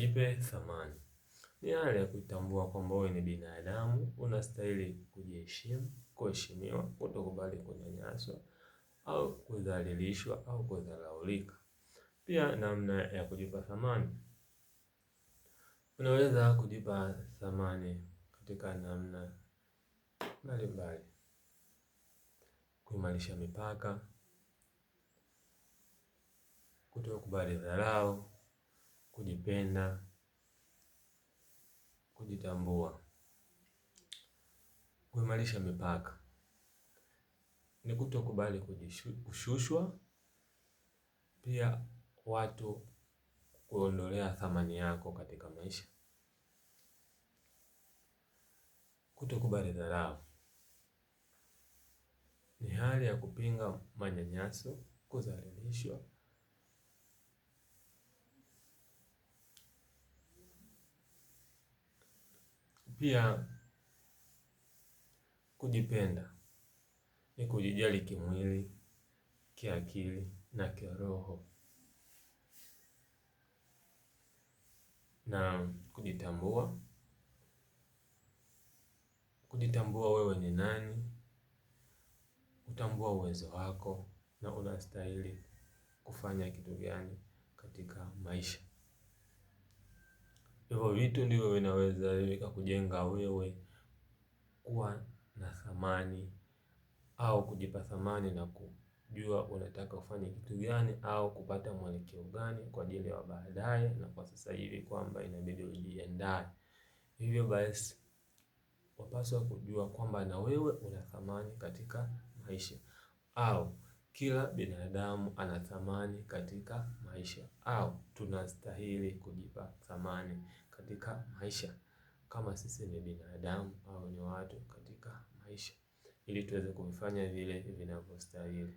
Jipe thamani. Ni hali ya kutambua kwamba wewe ni binadamu, unastahili kujiheshimu, kuheshimiwa, kutokubali kunyanyaswa au kudhalilishwa au kudharaulika. Pia namna ya kujipa thamani. Unaweza kujipa thamani katika namna mbalimbali. Kuimarisha mipaka, kutokubali dharau, kujipenda, kujitambua. Kuimarisha mipaka ni kutokubali kushushwa, pia watu kuondolea thamani yako katika maisha. Kutokubali dharau ni hali ya kupinga manyanyaso, kudhalilishwa. Pia kujipenda ni kujijali kimwili, kiakili na kiroho. Na kujitambua, kujitambua wewe ni nani, kutambua uwezo wako na unastahili kufanya kitu gani katika maisha. Hivyo vitu ndivyo vinaweza vikakujenga wewe kuwa na thamani au kujipa thamani na kujua unataka kufanya kitu gani au kupata mwelekeo gani kwa ajili ya baadaye na kwa sasa hivi kwamba inabidi ujiandae. Hivyo basi wapaswa kujua kwamba na wewe una thamani katika maisha au kila binadamu ana thamani katika maisha au tunastahili kujipa thamani katika maisha kama sisi ni binadamu au ni watu katika maisha ili tuweze kuvifanya vile vinavyostahili.